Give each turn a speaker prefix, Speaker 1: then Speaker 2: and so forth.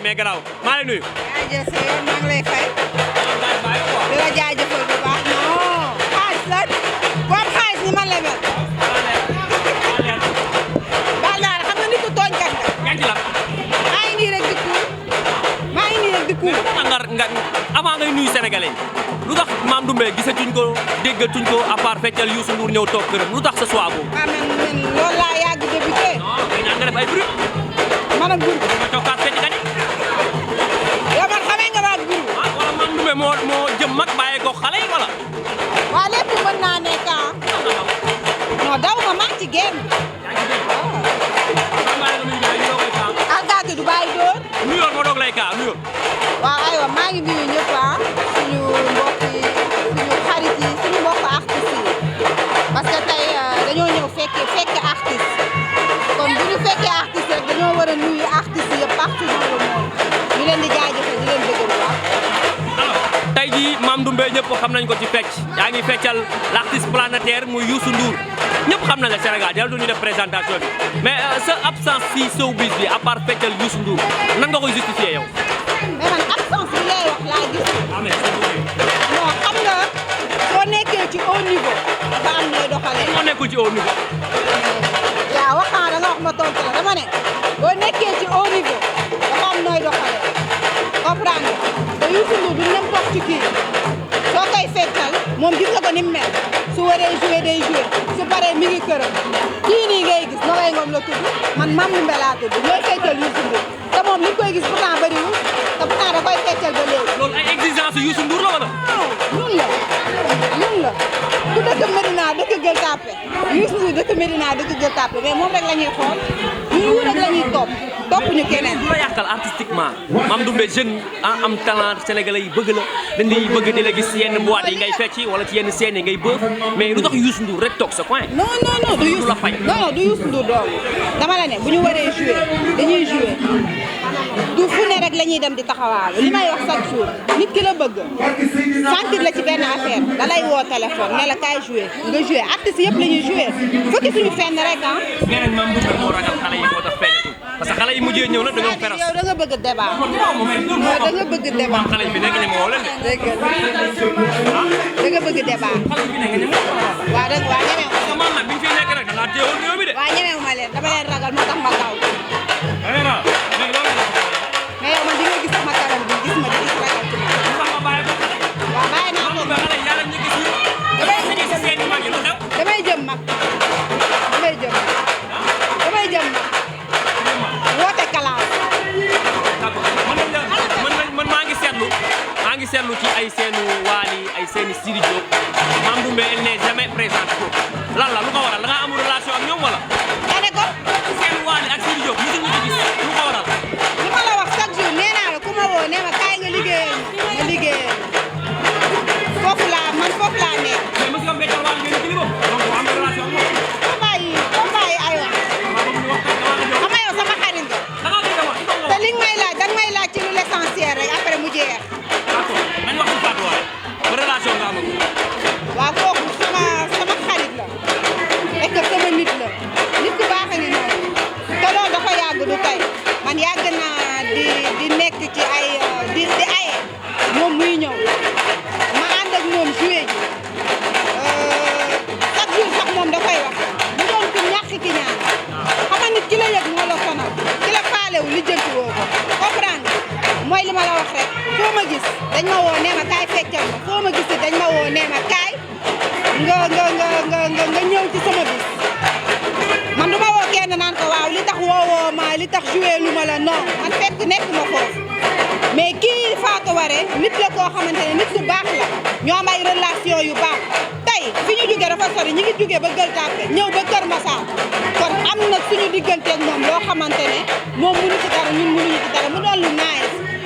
Speaker 1: mais garaaw maa lay nuyu.
Speaker 2: jaajëf si yow maa ngi lay fay. di la jaajëfal bu baax non xaalis la comme xaalis ni man la mel. baal naa la xam nga nit ku tooñkat nga.
Speaker 1: yaa ngi la.
Speaker 2: maa ngi nii rek di kuul maa ngi nii rek di kuul.
Speaker 1: nga avant ngay nuyu sénégalais lu tax Mame Ndoumbe gisatuñ ko déggatuñ ko à part feccal Youssou Ndour ñëw toog këram lu tax sa choix boobu.
Speaker 2: ah man loolu laa yàgg débuté.
Speaker 1: non mais ñaan nga def ay bruit.
Speaker 2: man ak bur.
Speaker 1: nga cokkaas fecc kat yi.
Speaker 2: yow man xamee nga ma ak bur.
Speaker 1: ah wala Mame Ndoumbe moo jëm mag bàyyee ko xale yi wala.
Speaker 2: waaw lépp mën naa nekk ah. non daw ma maa ci génn. ah gàtt du bàyyi dóor.
Speaker 1: nuyoon ma doog lay kaa nuyoon.
Speaker 2: waaw aywa maa ngi nuyu ñëpp ah suñu mbokk yi suñu xarit yi suñu mbokk artistes yi parce que tey dañoo ñëw fekke artiste kon bu ñu fekkee artiste rek dañoo war a nuyu artistes yëpp partout dans le monde ñu leen di jaajëfal di leen bëgg bu baax.
Speaker 1: alors tey jii Mame Ndoumbe ñëpp xam nañ ko ci fecc yaa ngi feccal l' artiste planétaire muy Youssou Ndour ñëpp xam nañ la Sénégal jarul ñu def présentation bi mais sa absence fii showbiz bi à part feccal Youssou Ndour nan nga koy justifier yow.
Speaker 2: mais man absence bi lay wax laa gis. non xam nga soo nekkee ci haut niveau dafa am nooy doxalee.
Speaker 1: moo nekkul ci haut niveau.
Speaker 2: waaw waxaan da nga wax ma tontu la dama ne boo nekkee ci haut niveau dafa am nooy doxalee comprendre nga te Youssou Ndour du n'importe qui soo koy feccal moom gis nga ko ni mu mel su waree joué day joué su paree mi ngi këram kii nii ngay gis Nogaye Ngom la tudd man Mame Ndoumbe laa tudd ñooy feccal Youssou Ndour te moom li koy gis pourtant bëriwul te pourtant da koy feccal ba léegi.
Speaker 1: loolu ay exigence Youssou Ndour la wala.
Speaker 2: non ñun la ku dëkk Medina dëkk Gueule Tapée Youssou Ndour dëkk Medina dëkk Gueule Tapée mais moom rek la ñuy xool ñun rek la ñuy topp ñu keneen.
Speaker 1: du la yàqal artistiquement Mame Ndoumbe jeune am talent sénégalais yi bëgg la dañ lay bëgg di la gis ci yenn boîte yi ngay fecci wala ci yenn scène yi ngay bëf mais lu tax Youssou Ndour rek toog sa coin.
Speaker 2: non du Youssou
Speaker 1: la fay.
Speaker 2: non du Youssou Ndour doom dama la ne bu ñu waree jouer dañuy jouer du fu ne rek la ñuy dem di taxawaalu li may wax chaque jour nit ki la bëgg sentir la ci benn affaire da lay woo téléphone ne la kaay jouer nga jouer artistes yëpp la ñuy jouer fukki suñu fenn rek ah.
Speaker 1: nee nañ Mame Ndoumbe moo ragal xale yi moo tax feeñatul parce que xale yi mujjee ñëw nag dañoo feras.
Speaker 2: yow da nga bëgg débat. da nga bëgg débat.
Speaker 1: xale yi fi nekk ni ma woo leen de.
Speaker 2: dëgg da nga bëgg débat. waaw dëgg waa ñemewu.
Speaker 1: parce que man nag bi ñu fiy nekk rek da ngaa teewoon réew mi de.
Speaker 2: waa ñemewu ma leen dama leen ragal moo tax ma gaaw. mais yow man di nga gis sama kanam bi gis ma di gis ragal ci man. waaw bàyyi naa ko. damay jëm mag. damay jëm mag. woote kalaas.
Speaker 1: man maa ngi seetlu ci ay seenu Wally ay seeni Sidi Diop Mame Ndoumbe elle n'est jamais présente ko lan la lu ko waral da nga amul relation ak ñoom wala.
Speaker 2: nga ne ko.
Speaker 1: seenu Wally ak Sidi Diop mosul ñu gis lu ko waral.
Speaker 2: li ma la wax chaque jour nee naa la ku ma woo nee ma kaay nga liggéeyal nga liggéeyal foofu laa nekk.
Speaker 1: mais mos nga mbéjal Wally ngeen ci li boobu donc am relation ak moom.
Speaker 2: combat yi aywa. xam nga yow sama xarit nga. te li nga may laaj danga may laaj ci lu l'essentiel rek après mu jeex.
Speaker 1: nañ wax ci Fatou Wally ba relation nga am ak moom.
Speaker 2: waaw kooku sama xarit la et que sama nit la nit ku baax a ngi noonu te loolu dafa yàgg du tey man yàgg naa di nekk ci ay di aye moom muy ñëw ma ànd ak moom joué ji chaque jour sax moom da koy wax mu doon ku ñàkk ki ñaan xam nga nit ki la yëg moo la sonal ki la faalewu li jënti woo ko comprendre mooy li ma la wax rek foo ma gis dañ ma woo nee ma kaay feccal ma foo ma gis dañ ma woo nee ma kaay nga ñëw ci sama bis man du ma woo kenn naan ko waaw li tax woowoo ma li tax joué lu ma la non man fekk nekk ma foofu mais kii Fatou Waré nit la koo xamante ne nit ku baax la ñoo am ay relation yu baax tey fi ñu jógee dafa sori ñu ngi jógee ba Gueule Tapée ñëw ba Kër Massar kon am na suñu digganteeg moom loo xamante ne